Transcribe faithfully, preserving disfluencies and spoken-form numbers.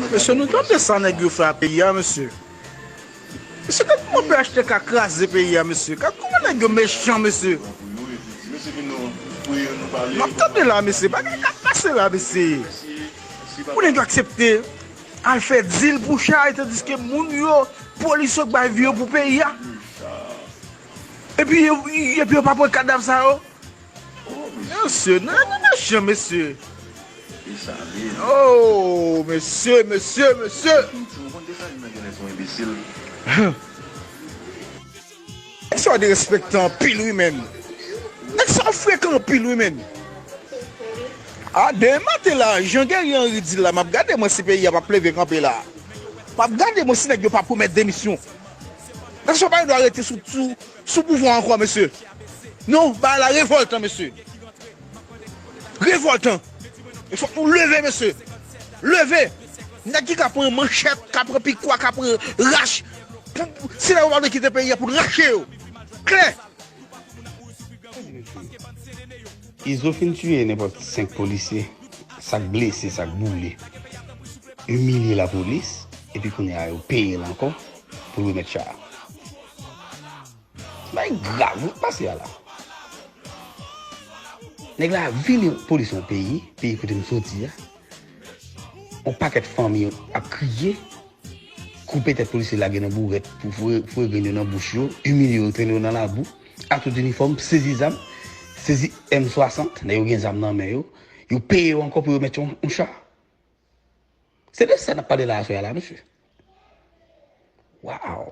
Mesye, nou tande sa nèg yo fè a peyi a, mesye. Mesye, gad kòman P H T K kraze peyi a, mesye. Gad kòman nèg yo mechan, mesye. M ap tande la, mesye. Bagay k ap pase la, mesye. Pou nèg yo aksepte al fè dil pou chay, tandiske moun yo, polis yo k bay vi yo pou peyi a. Epi, epi yo pa pran kadav sa yo. Mesye, nèg yo mechan, mesye. Oh, mesye, mesye, mesye. Nèg sa yo derespektan anpil, wi, menn. Nèg sa yo frekan anpil, wi, menn. A, demen maten la, jan Guerrier Henry di l la, m ap gade mwen si peyi a p ap leve kanpe la. M ap gade mwen si nèg yo p ap remèt demisyon. Nèg sa yo pa gen dwa rete sou, sou, sou pouvwa ankò, mesye. Non, bagay la revòltan, mesye. Revòltan. E fòk nou leve, mesye. Leve. Nèg ki ka pran manchèt, ka pran pikwa, ka pran rach. Pou, pou, si nèg yo pa vle kite peyi a pou n rache yo. Klè. Izo fin tiye nenpòt senk polisye, sa k blese, sa k boule, imilye lapolis, epi kounye a yo peye l ankò pou l remèt cha a. Bagay grav wi k pase a la. Nèg la vini polis yon peyi, peyi kote m soti a. Yon pakèt fanmi ap kriye, koupe tèt polisye, lage nan bourèt pou foure, foure grenn yo nan bouch yo, imilye yo, trennen yo nan labou, ak tout inifòm, sezi zam, sezi M swasant, nèg yo gen zam nan men yo, yo peye yo ankò pou yo mèt yon, yon cha. Se de sa n ap pale la aswè a la, mesye. Waw!